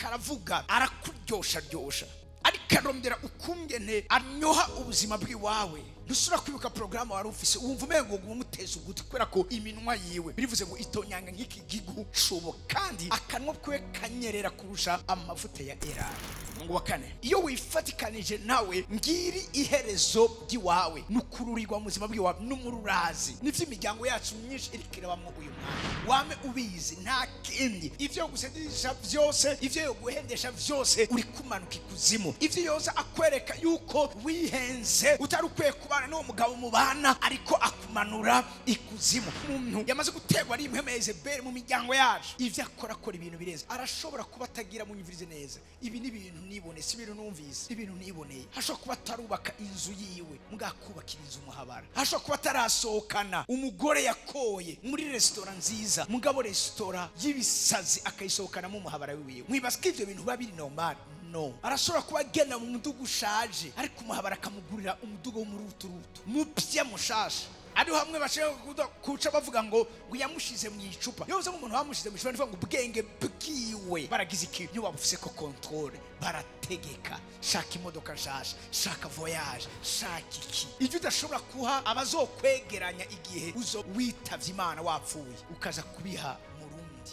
Aravuga, arakuryosharyosha, ariko arondera ukungene aryoha ubuzima bw'iwawe. Ntusubira kwibuka porogaramu wari ufise, wumva umengo ngo umuteze ugutwi, kubera ko iminwa yiwe, birivuze ngo itonyanga nk'iki gigu cubo, kandi akanwa kwe kanyerera kurusha amavuta ya elayo. Umurongo wa kane: iyo wifatikanije nawe, ngiri iherezo ry'iwawe, nukururirwa mu buzima bw'iwawe n'umururazi. Nivyo imiryango yacu myinshi iriko irabamwo uyu mwanya. Wame ubizi, nta kindi, ivyo gusedisha vyose, ivyo yo guhendesha vyose, uri kumanuka ikuzimu. Ivyo yoza akwereka yuko wihenze, utari ukwiye kubana n'uwo mugabo mubana, ariko akumanura ikuzimu. Umuntu yamaze guterwa ari impwemu ya Yezebeli mu miryango yacu, ivyo akora, akora ibintu birenze. Arashobora kuba atagira, munyumvirize neza, ibi ni ibintu nibone, si ibintu numvise, ibintu niboneye. Ashobora kuba atarubaka inzu yiwe, mugakubakira inzu umuhabara. Ashobora kuba atarasohokana umugore yakoye muri resitora nziza, mugabo resitora y'ibisazi akayisohokanamo umuhabara wiwe. Mwibaza ko ivyo bintu biba biri normal? No. Arashobora kuba agenda mu muduga ushaje, ariko umuhabara akamugurira umuduga w'umuruturutu mupya mushasha. Ariho hamwe bashobora kuca bavuga ngo yamushize mu icupa. Iyo uvuze ngo umuntu bamushize mu icupa, nivuga ngo ubwenge bwiwe baragize ikintu, niyo babufise ko contrôle, barategeka: shaka imodoka nshasha, shaka voyage, shaka iki. Ibyo udashobora kuha abazokwegeranya igihe uzo witavye Imana, wapfuye, ukaza kubiha murundi.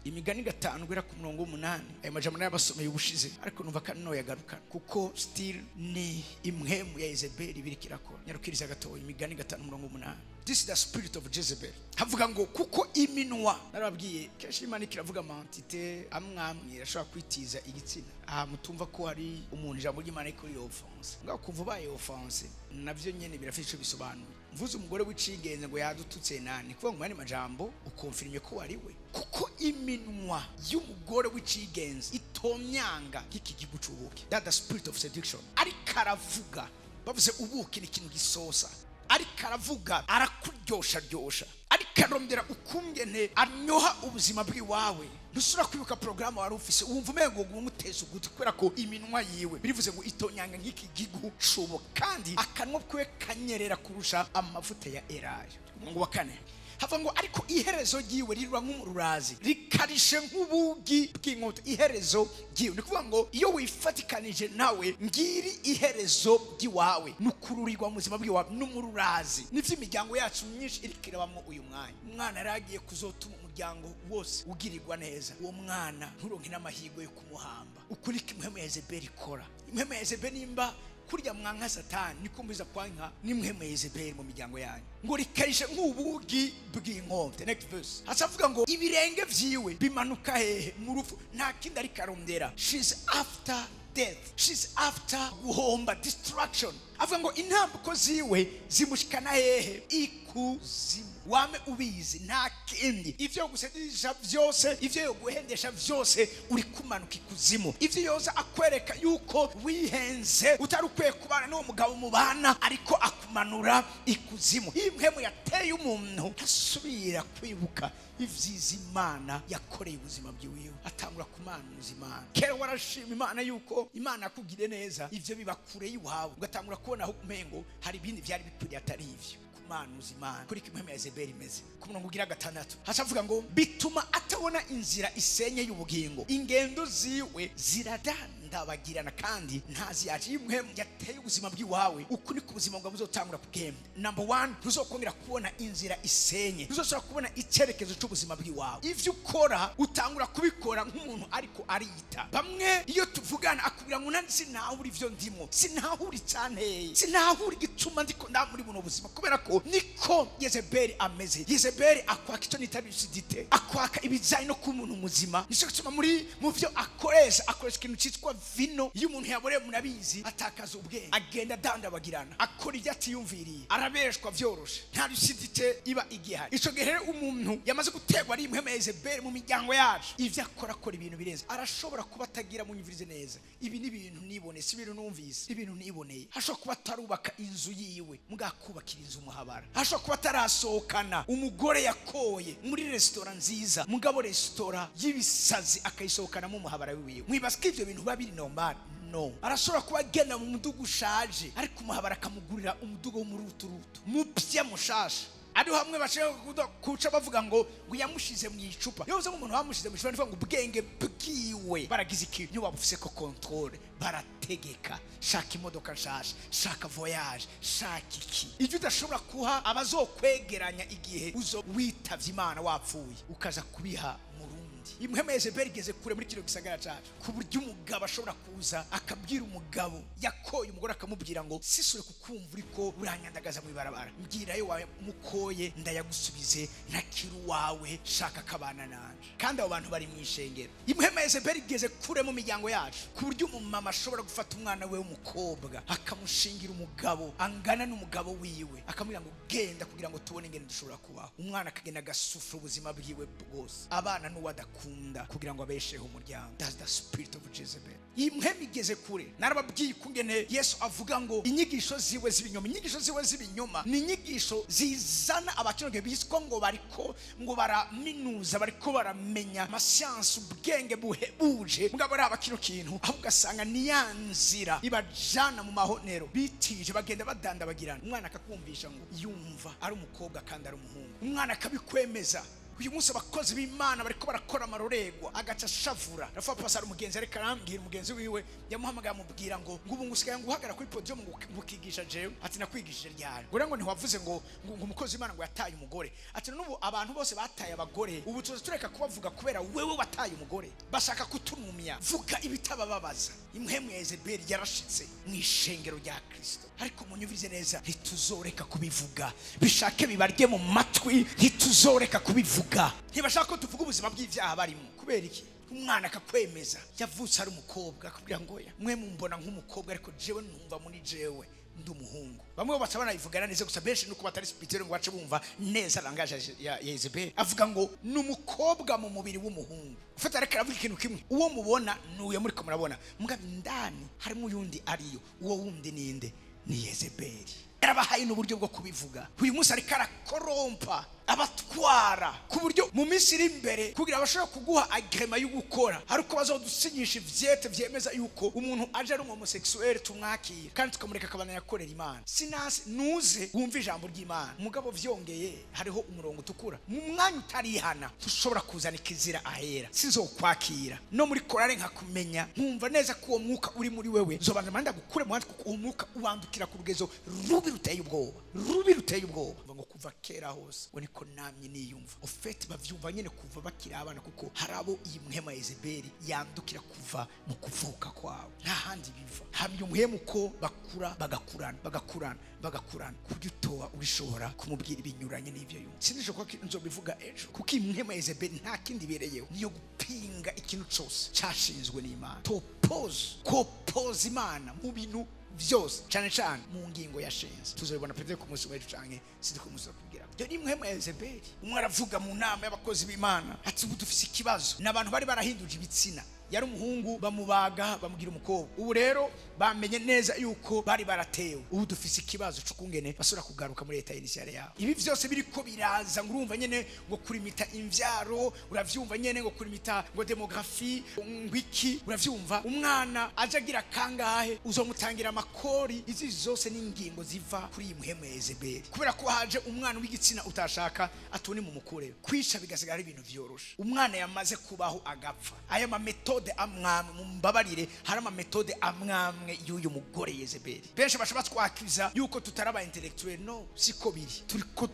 Imigani 5 guhera ku murongo w'8. Ayo majambo nayabasomeye ubushize, ariko numva kandi noyagarukana, kuko still ni impwemu ya Yezebeli biriko irakora. Nyarukiriza gatoya, Imigani 5, umurongo w'8. This is the spirit of Jezebel. Havuga ngo kuko iminwa, narababwiye kenshi, Imana ikiravuga ama entités amwamwe irashobora kwitiza igitsina. Aha mutumva ko hari umuntu ijambo ry'Imana riko ri offense, ngaho kumva ubaye offense, navyo nyene birafite ico bisobanuye. Mvuze umugore w'icigenze ngo yadututse nani, kuvuga ngo mu yandi majambo ukonfirmye ko wari we. Kuko iminwa y'umugore w'icigenze itomyanga nk'iki gihugu c'ubuki. That the spirit of seduction. Ariko aravuga, bavuze ubuki ni ikintu gisosa, ariko aravuga, arakuryosharyosha, ariko arondera ukungene aryoha ubuzima bw'iwawe. Ntusubira kwibuka porogaramu wari ufise, wumva umengo ngo umuteze ugutwi, kubera ko iminwa yiwe, birivuze ngo itonyanga nk'iki gigu cubo, kandi akanwa kwe kanyerera kurusha amavuta ya elayo. Umurongo wa kane hava ngo ariko iherezo ryiwe rirura nk'umururazi, rikarishe nk'ubugi bw'inkota. Iherezo ryiwe, ni kuvuga ngo iyo wifatikanije nawe, ngiri iherezo ry'iwawe, nukururirwa mu buzima bw'iwawe n'umururazi. Nivyo imiryango yacu myinshi iriko irabamwo uyu mwanya. Umwana yari agiye kuzotuma umuryango wose ugirirwa neza, uwo mwana nturonke n'amahirwe yo kumuhamba. Ukuri ko impwemu ya Yezebeli ikora. Impwemu ya Yezebeli, nimba kurya mwanka Satani, niko mbiza kwanka nimwe Yezebeli mu miryango yanyu. Ngo rikarishe nk'ubugi bw'inkombe. Next verse hacavuga ngo ibirenge vyiwe bimanuka hehe? Mu rupfu. Nta kindi ariko arondera, she's after death, she's after guhomba, destruction. Avuga ngo intambuko ziwe zimushikana hehe? Ikuzimu. Wame ubizi, nta kindi, ivyo gusedisha vyose, ivyo yo guhendesha vyose, uri kumanuka ikuzimu. Ivyo yoza akwereka yuko wihenze, utari ukwiye kubana n'uwo mugabo mubana, ariko akumanura ikuzimu. Iyo impwemu yateye umuntu, ntasubira kwibuka ivyiza Imana yakoreye ubuzima bwiwiwe, atangura kumanuza Imana. Kera warashima Imana yuko Imana yakugiriye neza, ivyo biba kure y'iwawe, ugatangura kubona aho umengo hari ibindi vyari bikwiriye atari ivyo, kumanuza Imana. Kuri kimwe ya Yezebeli imeze. Ku murongo ugira gatandatu hacavuga ngo bituma atabona inzira isenye y'ubugingo, ingendo ziwe ziradandabagirana kandi ntazi yaje. Iyo impwemu yateye ubuzima bw'iwawe, uku niko ubuzima bwawe buzotangura kugenda. Number one, ntuzokongera kubona inzira isenye, ntuzosubira kubona icyerekezo cy'ubuzima bw'iwawe. Ivyo ukora utangura kubikora nk'umuntu ariko arita. Bamwe iyo tuvugana akubwira ngo nandi sinahura ivyo ndimo, sinahura icyanteye, sinahura igituma ndiko nda muri buno buzima, kubera ko niko Yezebeli ameze. Yezebeli akwaka icyo nita lucidité, akwaka ibijyanye no kuba umuntu muzima. Nicyo gituma muri mu byo akoresha, akoresha ikintu cyitwa vino. Iyo umuntu yaboreye, murabizi, atakaza ubwenge, agenda adandabagirana, akora ibyo atiyumviriye, arabeshwa vyoroshe, nta lucidité iba igihari. Ico gihe rero umuntu yamaze guterwa ari impwemu ya Yezebeli mu miryango yacu, ivyo akora, akora ibintu birenze. Arashobora kuba atagira, munyumvirize neza, ibi ni ibintu nibone, si ibintu numvise, ibintu niboneye. Ashobora kuba atarubaka inzu yiwe, mugakubakira inzu umuhabara. Ashobora kuba atarasohokana umugore yakoye muri resitora nziza, mugabo resitora y'ibisazi akayisohokanamo umuhabara wiwe. Mwibaza ko ivyo bintu biba biri normal? No. Arashobora kuba agenda mu muduga ushaje, ariko umuhabara akamugurira umuduga w'umuruturutu mupya mushasha. Ariho hamwe bashaka kuca bavuga ngo yamushize mu icupa. Iyo uvuze ngo umuntu bamushize mu icupa, ni ngo ubwenge bwiwe baragize ikintu, niyo wabufise ko contrôle, barategeka: shaka imodoka nshasha, shaka voyage, shaka iki. Ibyo udashobora kuha abazokwegeranya igihe uzo witavye Imana, wapfuye, ukaza kubiha murundi. Impwemu ya Yezebeli igeze kure muri kino gisagara cacu, ku buryo umugabo ashobora kuza akabwira umugabo yakoye umugore, akamubwira ngo: "Sisure kukumva uriko uranyandagaza mu ibarabara, mbwira wawe mukoye ndayagusubize, ntakiri uwawe, shaka akabana nanje." Kandi abo bantu bari mu ishengero. Impwemu ya Yezebeli igeze kure mu miryango yacu, ku buryo umumama ashobora gufata umwana we w'umukobwa akamushingira umugabo angana n'umugabo wiwe, akamubwira ngo: "Genda kugira ngo tubone ingene dushobora kubaho." Umwana akagenda agasufura ubuzima bwiwe bwose, abana n'uwo adakunda, kugira ngo abesheho umuryango. That's the spirit of Jezebel. Iyi mpwemu igeze kure. Narababwiye ukungene Yesu avuga ngo inyigisho ziwe z'ibinyoma, inyigisho ziwe z'ibinyoma ni inyigisho zizana abaturage biswa ngo bariko ngo baraminuza, bariko baramenya amasiyansi, ubwenge buhebuje, mugabo araba kino kintu, aho ugasanga ni ya nzira ibajana mu mahonero bitije, bagenda badandabagirana. Umwana akakumvisha ngo yumva ari umukobwa kandi ari umuhungu, umwana akabikwemeza. Uyu munsi abakozi b'Imana bariko barakora amarorerwa, agaca ashavura. Rafa pasara umugenzi ariko arambwira, umugenzi wiwe yamuhamagaye amubwira ngo ubu ngo usigaye ngo uhagarara kuri podium ngo ukigisha jewe. Ati: "Nakwigishije ryari?" Ngo rero ngo ntiwavuze ngo umukozi w'Imana ngo yataye umugore. Ati: "N'ubu abantu bose bataye abagore, ubu tuza tureka kubavuga kubera wewe wataye umugore? Bashaka kutunumya, vuga ibitabababaza." Impwemu ya Yezebeli yarashitse mu ishengero rya Kristo, ariko munyumvirize neza, ntituzoreka kubivuga. Bishake bibarye mu matwi, ntituzoreka kubivuga. Ntibashaka ko tuvuga ubuzima bw'ibyaha barimo. Kubera iki? Umwana akakwemeza yavutse ari umukobwa, akubwira ngo: "Oya, mwe mumbona nk'umukobwa, ariko jewe numva muri jewe ndi umuhungu." Bamwe baca banayivugana neza gusa, benshi nuko batari spirituel ngo bace bumva neza langage ya Yezebeli. Avuga ngo ni umukobwa mu mubiri w'umuhungu. Ufata ariko aravuga ikintu kimwe: uwo mubona ni uyo muriko murabona, mugabo indani harimo uyundi ariyo. Uwo wundi ninde? Ni Yezebeli. Yarabahaye n'uburyo bwo kubivuga. Uyu munsi ariko arakorompa abatwara, ku buryo mu minsi iri imbere, kugira bashobora kuguha agrément yo gukora, hari uko bazodusinyisha ivyete vyemeza yuko umuntu aje ari homosexuel tumwakira kandi tukamureka akabana yakorera Imana. Sinasi nuze wumve ijambo ry'Imana, mugabo vyongeye hariho umurongo utukura. Mu mwanya utarihana, tushobora kuzana ikizira ahera, sizokwakira no muri korale. Nkakumenya, nkumva neza ko uwo mwuka uri muri wewe, nzobanza manda gukure mu bandi, kuko uwo mwuka uwandukira ku rugezo rubi ruteye ubwoba, rubi ruteye ubwoba. Ngo kuva kera hose ngo niko namye niyumva. Au fait, bavyumva nyene kuva bakiri abana, kuko hari abo iyi mpwemu ya Yezebeli yandukira kuva mu kuvuka kwawe. Nta handi biva. Hamya umuhemu ko bakura, bagakurana, bagakurana, bagakurana, ku buryo utoba ubishobora kumubwira ibinyuranye n'ivyo yumva. Sinzi ko nzobivuga ejo, kuko iyi mpwemu ya Yezebeli nta kindi ibereyeho, niyo gupinga ikintu cose cashinzwe n'Imana, topoze kopoza Imana mu bintu vyose, cane cane mu ngingo yashinze. Tuzobibona peut-être ku munsi w'ejo canke sinzi ku munsi wo. Ibyo ni impwemu ya Yezebeli. Umwe aravuga mu nama y'abakozi b'Imana ati: "Ubu dufise ikibazo." Ni abantu bari barahinduje ibitsina, yari umuhungu bamubaga bamugira umukobwa. Ubu rero bamenye neza yuko bari baratewe, ubu dufise ikibazo c'ukungene basubira kugaruka muri l'état initial yabo. Ibi vyose biriko biraza, ngo urumva nyene ngo kurimita imvyaro, uravyumva nyene ngo kurimita, ngo démographie, ngo iki, uravyumva. Umwana aje agira kangahe, uzomutangira amakori. Izi zose ni ingingo ziva kuri iyi mpwemu ya Yezebeli, kubera ko haje umwana w'igitsina utashaka, atuni mu mukure kwica, bigasigara ari ibintu vyoroshe. Umwana yamaze kubaho agapfa. Aya ma méthodes amwamwe, mumbabarire, hari ama méthodes amwamwe y'uyu mugore Yezebeli. Benshi basha batwakiza yuko tutari aba intellectuel. No siko biri, turiko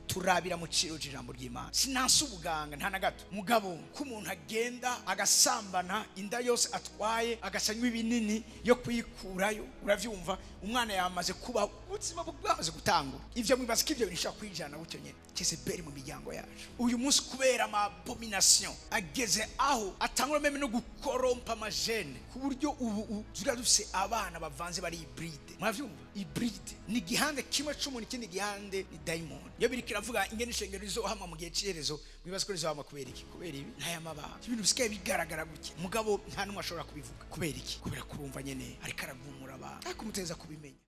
turabira mu ciro c'ijambo ry'Imana. Sinansi ubuganga nta na gato, mugabo ko umuntu agenda agasambana, inda yose atwaye agasanywa ibinini yo kuyikurayo, uravyumva, umwana yamaze kuba, ubuzima bwamaze gutangura. Ivyo mwibaza ko ivyo bintu bishobora kwijana gutyo nyene? Jezebeli mu miryango yacu uyu munsi, kubera ama abomination ageze aho atangura même no gukorompa ama gènes, ku buryo ubu tuba dufise abana bavanze, bari hybride. Muravyumva, hybride ni igihande kimwe c'umuntu, ikindi gihande ni dayimoni. Iyo biriko iravuga ingene ishengero rizohamwa mu gihe c'iherezo, mwibaza ko rizohamwa kubera iki? Kubera ibi ntaya mabanga, ibintu bisigaye bigaragara gutya, mugabo nta n'umwe ashobora kubivuga. Kubera iki? Kubera kurumva nyene ariko aragumura abantu, ariko muteza kubimenya.